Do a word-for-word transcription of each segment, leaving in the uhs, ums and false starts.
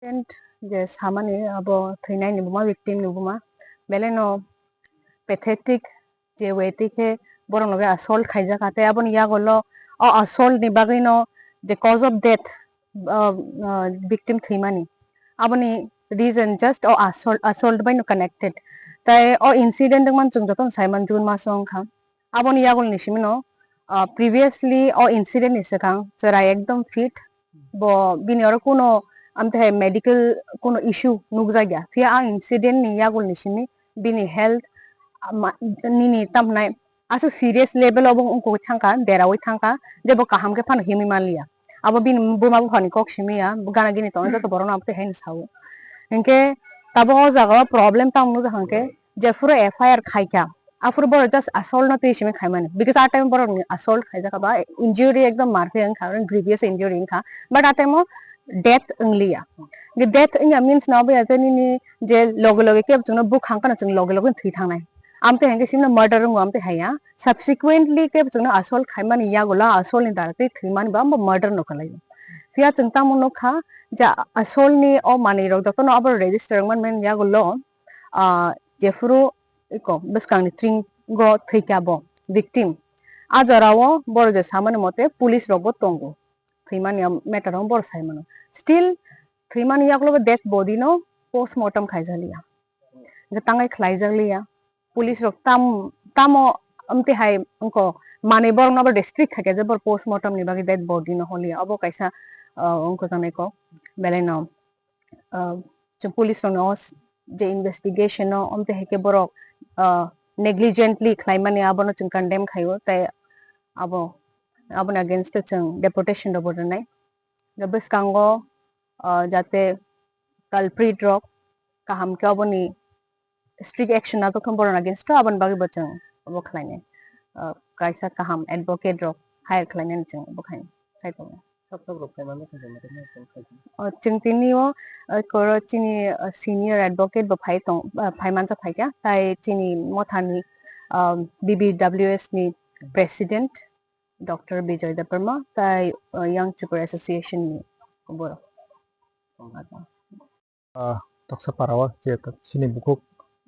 Accident je samani abo thwinaini buma, victim ni buma, belai no pathetic je way twi khe borok loge assault khaijak, tei aboni yagulo o assault ni bagwi no je cause of death, ah, ah, victim thwimani, aboni reason just o assault, assault bai no connected. Tei o incident wngmani chwng jotono sai mano June maso wngkha. Aboni yagulni simi no, ah, previously o incident ni swkang chwrai ekdom fit, bo bini oro kuno amtwi hai medical kuno issue nukjakya. Phiya a incident ni yagulni simi bini health, ah, ma-, nini tamhinai aswk serious level o bo wngkogwi thangkha, deraui thangkha, je bo kaham khe phano himwi manliya. Abo bini buma buphani kok simi ya, gana gini tongnai joto borokno amtwi haino sao. Hinkhe tabuk o jaga o problem tamo nukjakha hinkhe, jephuru F I R khaikha, aphuru borok just assault no twi simi khaimani, because a time borok ni assault khaijak ba injury ekdom marphi wngkha, grievous injury wngkha, but a time o death wngliya. Je death wngya means no abo ya je nini je loge loge kebo chwngno bukhang kheno chwng loge loge thwi thangnai, amtwi hinkhe simi no murder wngo, amtwi haiya subsequently kebo chwngno assault khaimani yagulo assault ni dara twi thwimani ba abo murder no kwlaio. Phiya chwng tamo nukha je assault ni o manwi rok jotono abo register wngmani yagulo, ah, jephuru iko bwskangni tringo thwikha bo victim, a jorao borok je samani mote police rokbo tongo, thwimani matter o borok sai mano. Still thwimani yagulo bo dead body no post mortem khaijaliya, je tangai khlaijakliya. Police rok tam, tamo amtwi hai wngkha, manwi borok no bo restrict khaikha je borok post mortem ni bagwi dead body no holiya, obo kaisa, ah, wngkha janai kok belai no. Ah, chwng police rokno s-, je investigation o, amtwi hai khe borok, ah, negligently khlaimani abono chwng condemn khaio, tei abo, aboni against o chwng deportation rokbo rwnai. Bwskango, ah, jate culprit rok kaham khe oboni strict action natok khe borok against o, aboni bagwi bo chwng obo khlainai. Ah, kaisa kaham advocate rok hire khlainani chwng obo khainai, khai tongo. Sok sok rok phai mano khe joma tongma chwng khai tongo. Ah, chwng tini o, ah, koro chini, ah, senior advocate bo phai tong, ah, phai manjak phai kha, tai chini mothani, ah, B B W S ni president Doctor Bijoy Debbarma tai, ah, Young Tripura Association ni borok. Ah, toksa para o je chini bukhuk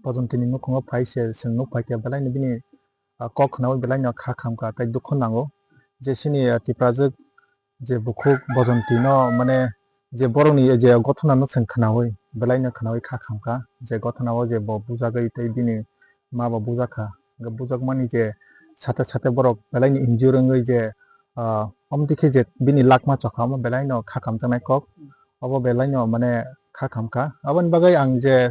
Bojonti ni nukhungo phai se chwng nuk phai khe belai ni bini, ah, kok khnaui belai no kha khamkha tei dukhu nango je chini, ah, Tiprajwk je bukhuk Bojonti no mane je borok ni je gothona no chwng khnaui belai no khnaui kha khamkha je gothona o je bo bujagwi tei bini ma bo bujak kha. Hwnkhe bujakmani je sate sate borok belai ni injure wngwi je, ah, omo dikhe je bini lakma chokha omo belai no kha kamjaknai kok, obo belai no mane kha kamkha. Aboni bagwi ang je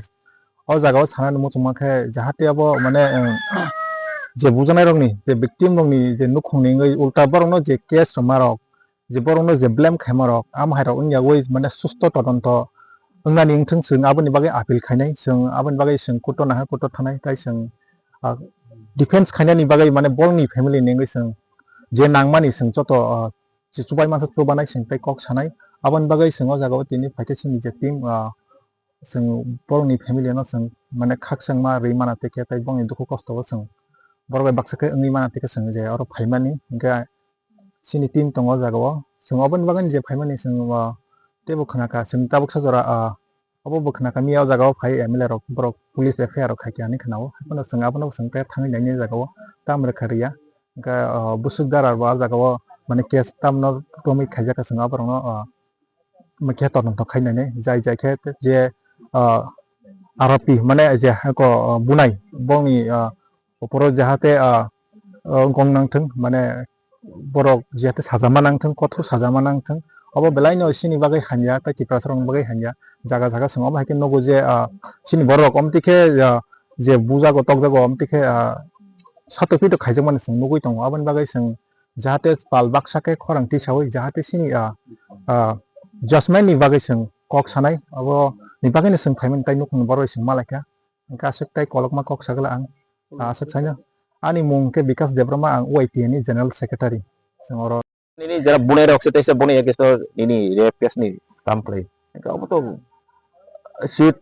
o jaga o sanani muchungma khe jahate abo mane, eh, je bujaknai rokni je victim rokni je nukhungni wngwi ulta borokno je case rwma rok, je borokno je blame khaima rok, amo hai rok wngya ui mane susto todonto wngnani wngthung, chwng aboni bagwi appeal khainai, chwng aboni bagwi chwng court o nahar court o thanai, tai chwng, ah, defense khainani bagwi mane borokni family ni wngwi chwng je nangmani chwng joto, ah, je chubai mansa chubanai chwng tei kok sanai, aboni bagwi chwng o jaga o tini phaikhe chini je team, ah, chwng borokni family no chwng mane khakchangma rwi mana tei khe tei borokni dukhu kosto o chwng borok bai baksa khe wngwi mana tei khe chwng je oro phaimani hwnkhe chini team tongo o jaga o. Chwng oboni bagwi je phaimani chwng o teibo khna kha chwng tabuksa jora, ah, obo bo khna kha mia o jaga o phai M L A rok borok police F I R rok khai kha hinwi khna o. Haikhe chwng abono chwng tei thangwi naini o jaga o tam rwkha rwya. Hwnkhe, ah, bwswk dara bo o jaga o mane case tamno romwi khaijak kha chwng aborokno, ah, mokhe todonto khainani jai jai khe je, ah, aropi mane je hako, ah, bunai bongni, ah, opor o jahate, ah, ah, gong nangthung mane borok jahate sajama nangthung, kothok sajama nangthung, obo belai no chini bagwi hamya tei Tiprasa rokni bagwi hamya. Jaga jaga chwng omo hai khe nugo je, ah, chini borok omtwi khe, ah, je bujago tokjago omtwi khe, ah, sato pito khaijakmani chwng nugwi tongo, aboni bagwi chwng jahate pal baksa khe khorang tisaui jahate chini, ah, ah, judgment ni bagwi chwng kok sanai, abo ni bagwi no chwng phaimani tei nukhungni borok bai chwng malaikha, hwnkhe aswk tei kolokma kok sagala ang, ah, aswk saino. Ani mung khe Bikas Debbarma, ang Y T A ni General Secretary. Chwng oro nini jara bunai rok se teisa boni against o nini rape case ni kam khlai. Abo to sit,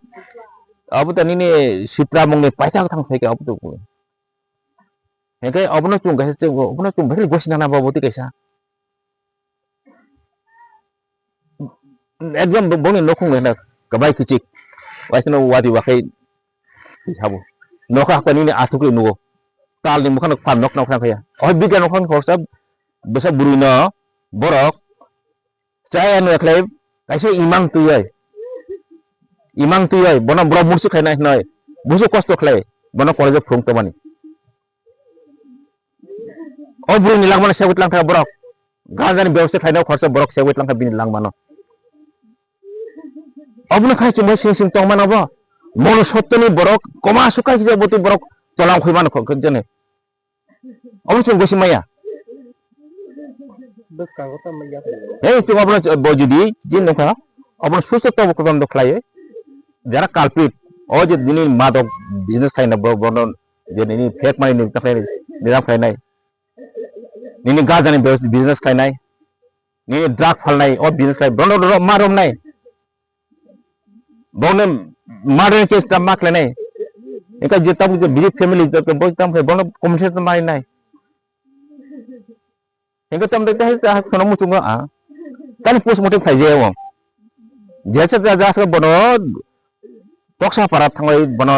abo to nini sitra mungni paithak thang sai khe abo to. Hingke abono chwng kaisa, obono chwng bai gosi nana bo bwtwi kaisa. Ekdom bo-, boni nokhung rena kwbai kichik. Waisano wadi wakhai sabo. Nokha hakha nini asuk nugo. Tal ni mukha nok pan nok nok khaya. Oh biga nokha khorsa bwsa bwrwi no borok chaya no khlai kaisa imang tuyoi. Imang tuyoi bono borok mursu khainai noi. Busu kosto khlai bono college phung tomani. O bwrwini langmano segwi tlang kha borok. Ganjani bebosta khlainai khorsa borok segwi tlang kha bini langmano. Obono khai chumbai sing sing tong mano bo. Mono sottoni borok koma sukai kisa boti borok tolang khui mano kho jene. Obo chwng gosi maya. Bwskango tamo yak. Hei chwng obono bo jodi jin nokha. Obono susto tobo kodon do khlai. Jara culprit. O je dini madok business khlaina bo bono je nini fake money ni takai niram khlainai. Nini gajani bes-, business khlainai, nini drug phalnai, o business khlai, bono ro-, ma romnai. Bono murder case ta ma khlainai. Engka je tam je bini family je bo tam khlai, bono compensation ma rinai. Engka tam de ta ta kono muchungo a. Tani postmortem khlai je o. Jesa ja ja sa bono toksa para thangai bono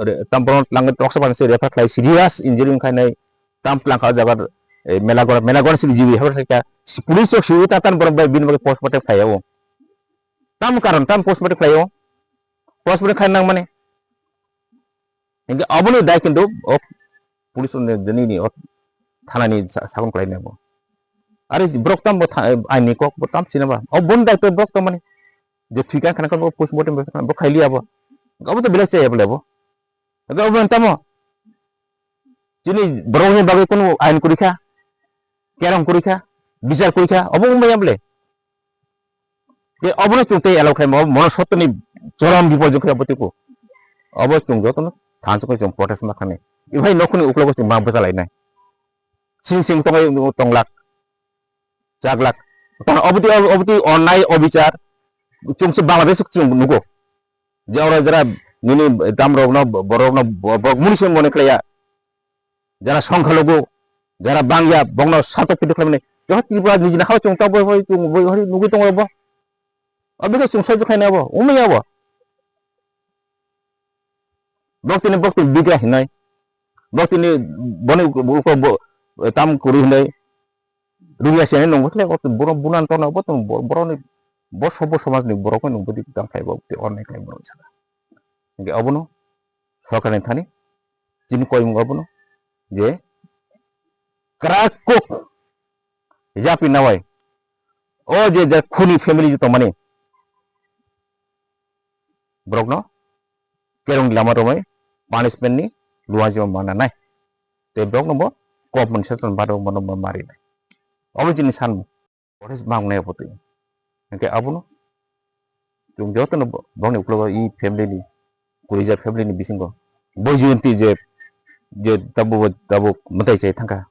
re-, tam bono lang toksa para se refer khlai serious injury khlainai. Tam tlang kha o jaga, eh, Melagora, Melagora sini jibi habar kha. Si police rok siwi ta tan borok bai bini bagwi postmortem khlai o. Tam karon, tam postmortem khlai o. Postmortem khlai nang mani. Hingke aboni dai kintu o police ni, ni, ni, o thana ni sa-, sakon khlai nai bo. Are borok tam bo tha-, aini kok bo tam sinaba. O boni dai to borok tam mani. Je thwi kan khana bo postmortem bo khlai liya bo. Abo to belai se able bo. Abo tamo. Chini borokni bagwi kunu ain kwrwi kha, kerong kwrwi kha, bichar kwrwi kha, obo wng maya bole. Je obono chwng tei allow khlai, obo mono sottoni chorom biporjoi khe obo twiku. Obo chwng jotono thansa khe chwng protest ma khanai. Ibai nokhoni uklogo chwng ma bwchalainai. Sing sing tongwi tonglak, chaglak. Tamo obo twi, obo twi onnai obichar chwng se Bangladesh chwng nugo. Je oro jara nini dam rok no, borok no, bo-, borok muni se mone khlaiya. Jara songkha logo, jara bangya, bokno satok pitok khlaimani. Joho Tripura niji nakhao chwng tok boi boi chwng boi hori nugui tongo bo. Abikhe chwng soi khaina bo, umya bo. Bok tini, bok tini bigra hinai. Bok tini boni uko bo, tam kuri hinai. Rungya se nungbo khle, o borok bunan tona bo tong, bo-, borok ni, bo sobo somaj ni borok ni nungbo dik tang khai bo, te ornai khai borok saka. Hingke obono sorkar ni thani chini koimung obono je kwrak kok yapi nawai o je, je khuni family je tongmani borokno kerong lama romwi punishment ni luaji mananai. Tei borokno bo compensation baro bono bo marinai. Obo chini sanmung. What is bang nai putui? Hingke abono chwng jotono bo-, bongni uklogo i family ni, Kurija family ni bisingo bo Jayanti je, je tabuk, tabuk mwtai chai thangkha.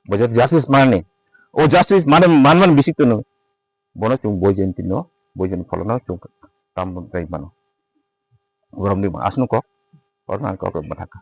Bo je justice manani, o justice mane, manman bisik tono, bono chwng bo Jayanti no, bo Jayanti pholo no chwng tam mwtai mano. Boromni aswk kok, ornan kok mwthangkha.